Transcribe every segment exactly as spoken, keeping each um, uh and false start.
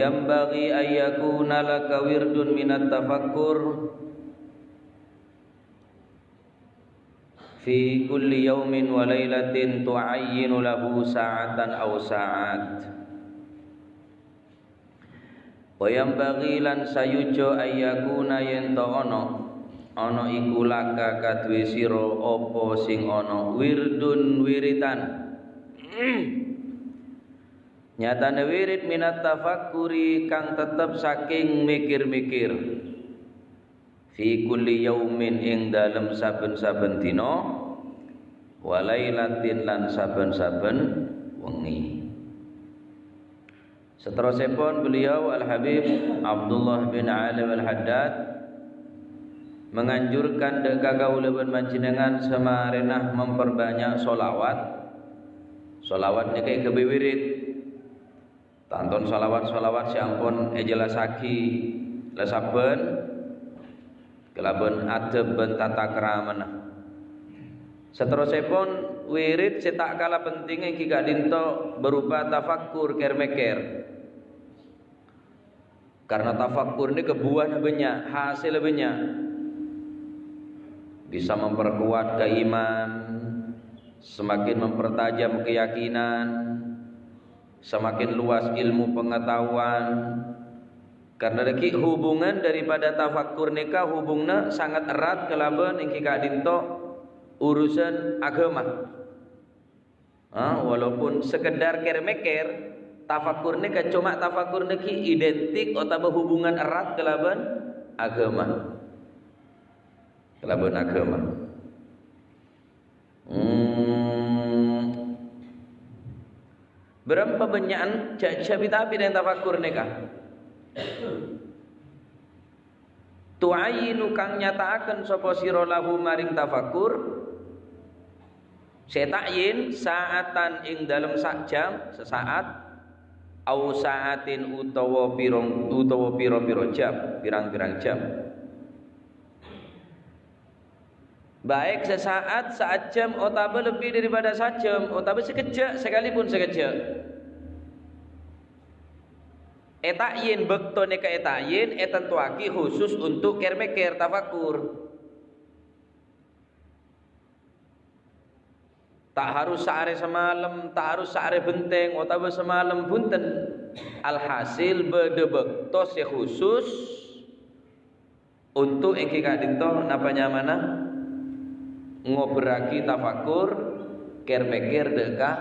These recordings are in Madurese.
Yanbaghi an yakuna laka wirdun minat tafakkur fi kulli yaumin wa lailatin tu'ayyinu lahu sa'atan aw sa'at. Wa yanbaghi lan sayuja an yakuna yen ta' ana, ana iku laka kaduwe sira apa sing ana wirdun wiritan. Nyatane wirid minat tafakkuri kang tetep saking mikir-mikir. Fi kulli yaumin ing dalem saben-saben dina, wa lailatin lan saben-saben wengi. Seterusipun beliau Al-Habib Abdullah bin Ali Al-Haddad menganjurkan dek kaula ban panjenengan samarena memperbanyak solawat. Solawat niki gabe wirid. Tanton solawat-solawat sè ampon èjellassaghi la sabbhân kalabân adhâb bân tata kramana. Saterrossèpon, wirid sè ta' kala pentingnga èngghi ka'dinto berupa tafakkur, kèr-mèkkèr. Karena tafakkur nèka buwâna bânnya', hasèlla bânnya'. Bisa memperkuat keiman, semakin mempertajam keyakinan, semakin luas ilmu pengetahuan. Karena dhâggi' hubungan daripada tafakkur nèka hubunganna sangat erat kalabân èngghi ka'dinto urusan agama. Ah, walaupun sekedar kèr-mèkkèr, tafakkur nèka coma tafakkur nèka identik otabâ hubungan erat kalabân agama. Kalabân agama. Hmm. Bârâmpa bânnya'an jhâ'-jhâ' bi-tabi' neng tafakkur nèka. Tu'ayyinu kang nyata'aken sapa sira lahu maring tafakkur. Sè ta'yin sa'atan ing dalem sajam, sesaat, au sa'atin utawa pirong, utawa pira-pira jam, pirang-pirang jam. Baik sesaat, sajam, otabâ lebbi daripada sajam, otabâ sakejjhâ', sakalipun sakejjhâ'. Èta'yin, bâkto nèka èta'yin, ètantowaghi khusus untuk kèr-mèkkèr, tafakkur. Ta' harus saarè samalem, ta' harus saarè bhenteng, otabâ samalem, bhunten. Alhasil, bâdâ bâkto sè khusus untuk èngghi ka'dinto napa nyamana? Ngobârraghi tafakkur, kèr-mèkkèr dhâ' ka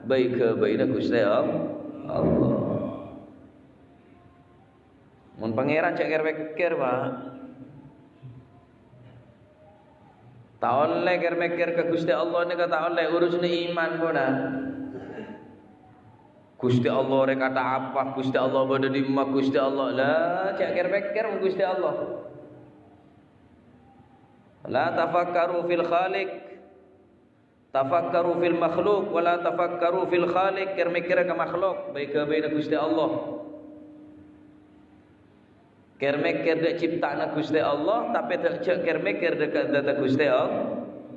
bhâi-ghâbâyna Ghustè Allah. Mon Pangèran jhâ' kèr-mèkkèr, Pak. Ta' ollè kèr-mèkkèr ka Ghustè Allah nèka ta' ollè, urusanna iman, pona. Ghustè Allah rè kata apa? Ghustè Allah bâdâ dimma? Ghustè Allah, la, jhâ' kèr-mèkkèr mon Ghustè Allah. La tafakkaru fil khaliq, tafakkaru fil makhluk, wa la tafakkaru fil khaliq, kèr-mèkkèr ka makhluk, bhâi-ghâbâyna Ghustè Allah. Kèr-mèkkèr dhâ' cipta'anna Ghustè Allah, tapè dhâ' jhâ' kèr-mèkkèr dhâ' ka dhâddhina Ghustè Al-,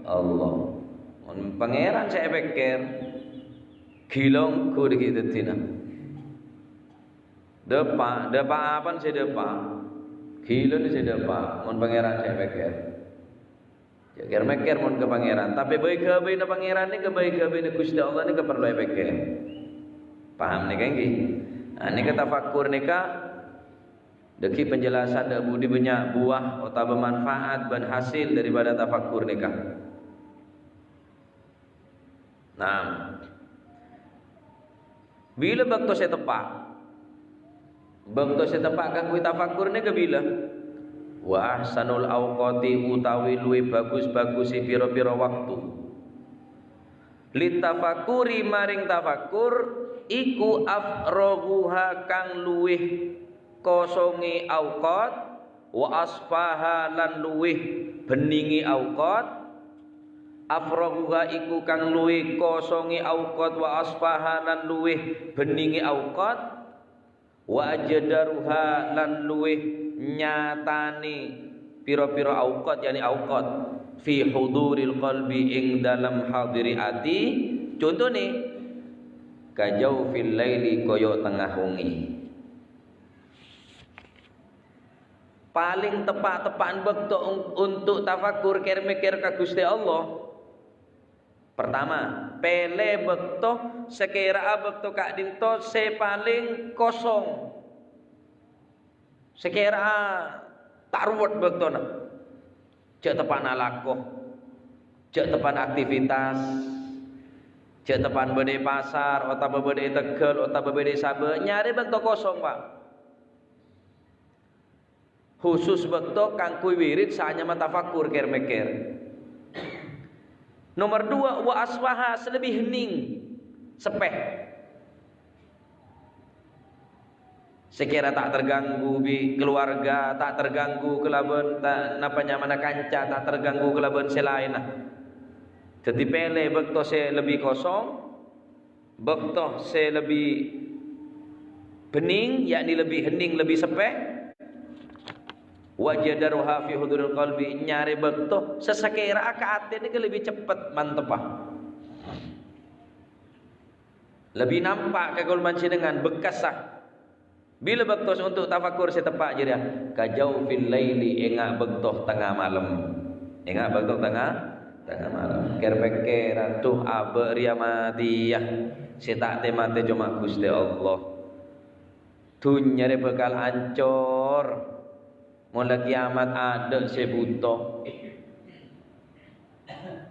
Allah. Mon Pangèran sè èpèkkèr, ghilâ ongghu dhâggi' dhâddhina. Dâpa', dâpa' apana sè dâpa'? Ghilâna sè dâpa', mon Pangèran sè èpèkkèr. Jhâ' kèr-mèkkèr mon ka Pangèran. Tapè bhâi-ghâbâyna Pangèran nèka, bhâi-ghâbâyna Ghustè Allah nèka parlo èpèkkèr. Paham nèka èngghi? Nah, nèka tafakkur nèka dhâggi' penjelasan dhâ' budi bânnya' buwâ otabâ manfaat bân hasil daripada tafakkur nèka. Nah, bilâ bâkto sè teppa'? Bâkto sè teppa' kaangghuy tafakkur nèka bilâ? Wa ahsanul awqati utawi luwih bagus-bagusè pira-pira waktu. Litafakkuri maring tafakkur iku afraghuha kang luwih kosongè awqat, wa asfaha lan luwih bennèngè awqat. Afraghuha iku kang luwih kosongè awqat, wa asfaha lan luwih bennèngè awqat. Wa ajdaruha lan luwih nyatanè pira-pira awqat, yani awqat fi huduril qalbi, ing dalem hadiri ati. Contonè, ka jaufil laili, kaya tengah wengi. Palèng teppa'-teppa'an bâkto un-, untuk tafakkur, kèr-mèkkèr ka Ghustè Allah. Pertama, pèlè bâkto sè kèra'a bâkto ka'dinto sè palèng kosong. Sè kèra'a ta' ruwet bâktona. Jhâ' teppa'na alako. Jhâ' teppa'na aktivitas. Jhâ' teppa'na bâdâ è pasar, otabâ bâdâ è tegghâl, otabâ bâdâ è sabâ. Nyarè bâkto kosong, Pa'. Khusus bâkto kaangghuy wirid sè anyama tafakkur, kèr-mèkkèr. Nomer dua, wa aswaha, sè lebbi hening, seppè. Sè kèra ta' terganggu bi' keluarga, ta' terganggu kalabân ta-, napa nyamana kanca, ta' terganggu kalabân sè laènna. Dhâddhi pèlè bâkto sè lebbi kosong, bâkto sè lebbi bhenning, yakni lebbi hening, lebbi seppè. Wa jadaruha fi huduril qalbi, nyarè bâkto sè sakèra'a ka atèna lebbi ceppet manteppa. Lebbi nampa' ka kaulâ panjhennengngan bekkassa. Bilâ bâkto untuk tafakkur sè teppa' jârèya? Ka jaufil laili, enga' bâkto tengnga malem. Enga' bâkto tengnga, tengnga malem. Kèr-pèkkèran, "Duh, abâ' rèya matèya. Sè ta' tè-matè coma Ghustè Allah. Dhunnya rè bhâkal ancor. Mon la kèyamat adâ' sè bhuto."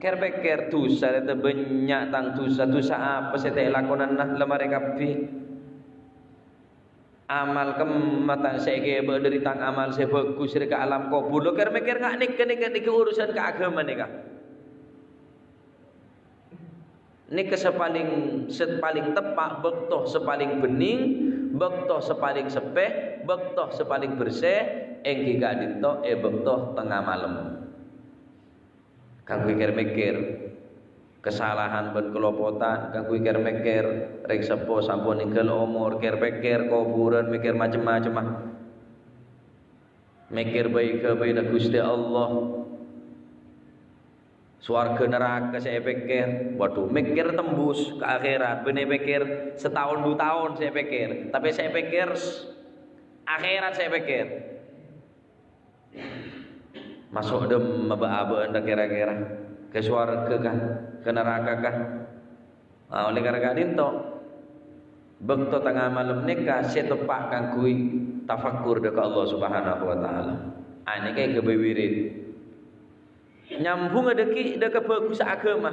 Kèr-pèkkèr, "Dhusa rè ta' bânnya' tang dhusa. Dhusa apa sè ta' èlakonana la marè kabbhi? Amal kemma tang sè èkèbâ dâri tang amal sè bhâghus rè ka alam kobhur?" Lo, kèr-mèkkèr, nga' nèka, nèka, nèka urusan ka aghâma nèka. Nèka sè palèng, sè palèng teppa', bâkto sè palèng bhenning, bâkto sè palèng seppè, bâkto sè palèng bersè, èngghi ka'dinto è bâkto tengnga malem. Kaangghuy kèr-mèkkèr kasalahan bân kalopotan, kaangghuy kèr-mèkkèr rèng seppo sampon nèngghâl omor, kèr-pèkkèr kobhurân, mèkkèr macem-macemma. Mèkkèr bhâi-ghâbâyânna Ghustè Allah. Sowarghâ naraka sè èpèkkèr. Waduh, mèkkèr tembus ka akhèrat, bânnè èpèkkèr sataon du taon sè èpèkkèr. Tapè sè èpèkkèr s-, akhèrat sè èpèkkèr. Maso' dâmma bâ'-abâ'ân ra-, kèra-kèra? Ka sowarghâ kah? Ka naraka kah? Ah, oleh karena ka'dinto, bâkto tengnga malem nèka sè teppa' kaangghuy tafakkur dâ' ka Allah Subhanahu wa Ta'ala. Ah, nèka èghâbây wirid. Nyambhungnga dâgghi' dâ' kabhâghusân aghâma.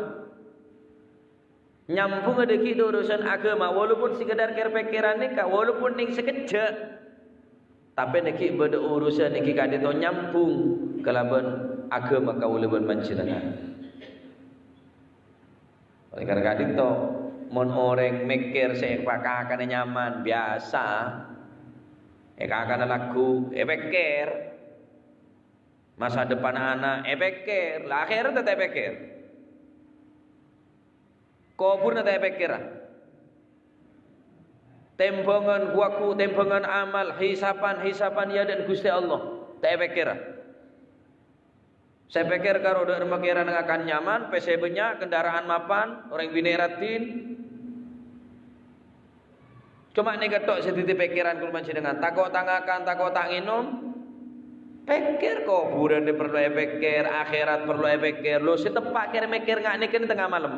Nyambhungnga dâgghi' dâ' urusan aghâma, walaupun sekedar kèr-pèkkèran nèka, walaupun nèng sakejjhâ', tapè nègghi' bâdâ urusan nègghi' ka'dinto nyambhung kalabân aghâma kaulâ bân panjhennengngan. Oleh karena ka'dinto, mon orèng mèkkèr sè èpakakana nyaman, biyasa, èkakana lagghu, èpèkkèr. Masa depan ana' èpèkkèr, la akhèrat ta' èpèkkèr. Kobhurrâ ta' èpèkkèra. Tèmbhângan ghu-lagghu, tèmbhângan amal, hisapan-hisapan è adâ'na Ghustè Allah, ta' èpèkkèra. Sè èpèkkèr karo dâ' remma kèra ngakan nyaman, pèssè bânnya', kendaraan mapan, orèng binè' raddhin. Coma nèka tok sè dhâddhi pèkkèran kaulâ panjhennengngan. Tako' ta' ngakan, tako' ta' ngènom. Pèkkèr kobhurân parlo èpèkkèr, akhèrat parlo èpèkkèr. Lo, sè teppa' kèr-mèkkèr nga' nèka tengnga malem.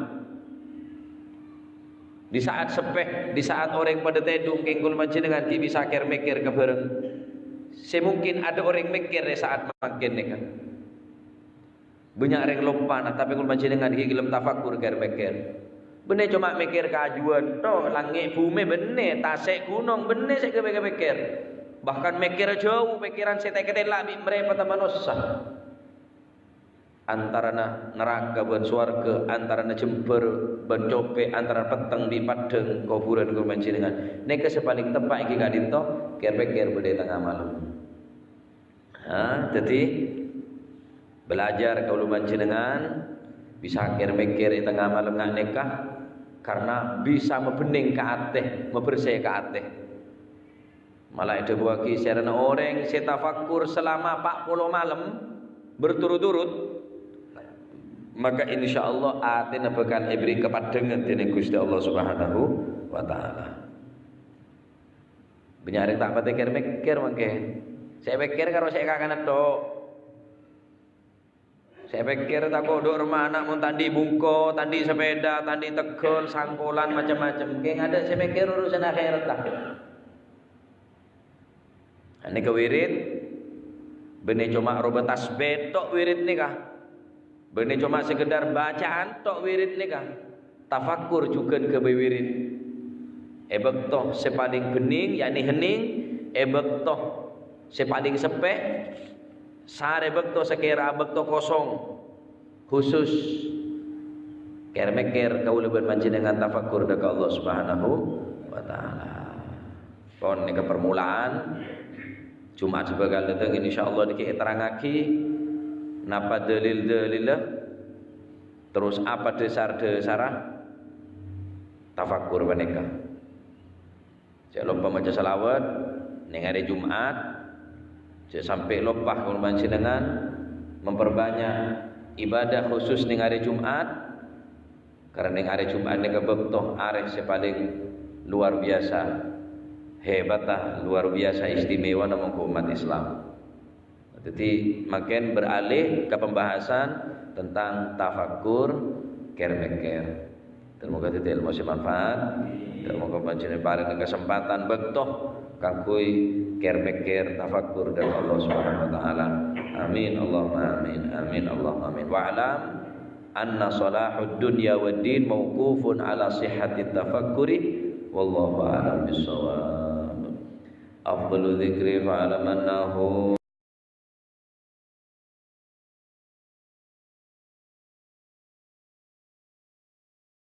Di saat seppè, di saat orèng padâ tèdung, kèng kaulâ panjhennengngan ghi' bisa kèr-mèkkèr ka bhârâng sè mungkin adâ' orèng mèkkèr è saat mangkèn nèka. Bânnya' rèng loppa, nah, tapè kaulâ panjhennengngan ghi' ghellem tafakkur kèr-mèkkèr. Bânnè coma mèkkèr kajuwân, to, langngè' bhumè bânnè, tasè' ghunong bânnè sè èpèkkèr. Bahkan mèkkèr jhâu, pèkkèran sè ta' èkatèla' bi' marèpata manossa. Antarana naraka bân sowarghâ, antarana jembhâr bân copè', antarana petteng bi' paddhâng kobhurân kaulâ panjhennengngan. Nèka sè palèng teppa' èngghi ka'dinto, kèr-pèkkèr bâdâ è tengnga malem. Ha, dhâddhi, belajar kaulâ panjhennengngan bisa kèr-mèkkèr è tengnga malem nga' nèka, karna bisa mabhenning ka atè, mabersè ka atè. Mala èdhâbuwâghi, sèrana orèng sè tafakkur salama pa' polo malem berturut-turut, maka insyaallah atèna bhâkal èberri' kapaddhângan dèning Ghustè Allah Subhanahu wa Ta'ala. Bânnya' orèng ta' patè kèr-mèkkèr mangkèn. Sè èpèkkèr karo sè èkakana tok. Sè èpèkkèr tako' dhu' rèma ana' mon ta' andi' bungko, ta' andi' sepeda, ta' andi' tegghâl, sangkolan, macem-macem. Kèng adâ' sè mèkkèr urusan akhèrat, ta'? Nèka wirid, bânnè coma roba tasbih tok wirid nèka. Bânnè coma sekedar bacaan tok wirid nèka. Tafakkur jhughân ghâbây wirid. È bâkto sè palèng bhenning, yakni hening, è bâkto sè palèng seppè, sarè bâkto sakèra bâkto kosong, khusus kèr-mèkkèr kaulâ bân panjhennengngan tafakkur dâ' ka Allah Subhanahu wa Ta'ala. Pon nèka permulaan, Jumat sè bhâkal dâteng, insyaallah, dhika èterrangngaghi napa dalil-dalilla, terros apa dhâsar-dhâsarra tafakkur panèka. Jhâ' loppa maca shalawat neng arè Jumat, jhâ' sampè' loppa kaulâ panjhennengngan memperbanyak ibadah khusus neng arè Jumat, Karena neng arè Jumat nèka bâkto arè sè palèng luar biasa hebatta, luar biasa istimewana mongghu ommat Islam. Dhâddhi, mangkèn beralih ka pembahasan tentang tafakkur, kèr-mèkkèr. Termoga dhâddhi èlmo sè manfaat. Termoga panjhennengngan parèng kasempatan bâkto kaangghuy kèr-mèkkèr, tafakkur dâ' Allah Subhanahu wa Ta'ala. Amin, Allahumma amin. Amin, Allahumma amin. Wa'lam anna salahud dunya wad din mauqufun ala sihhatit tafakkuri, wallahu a'lam bissawab. Afdalu dzikri fa'lam annahu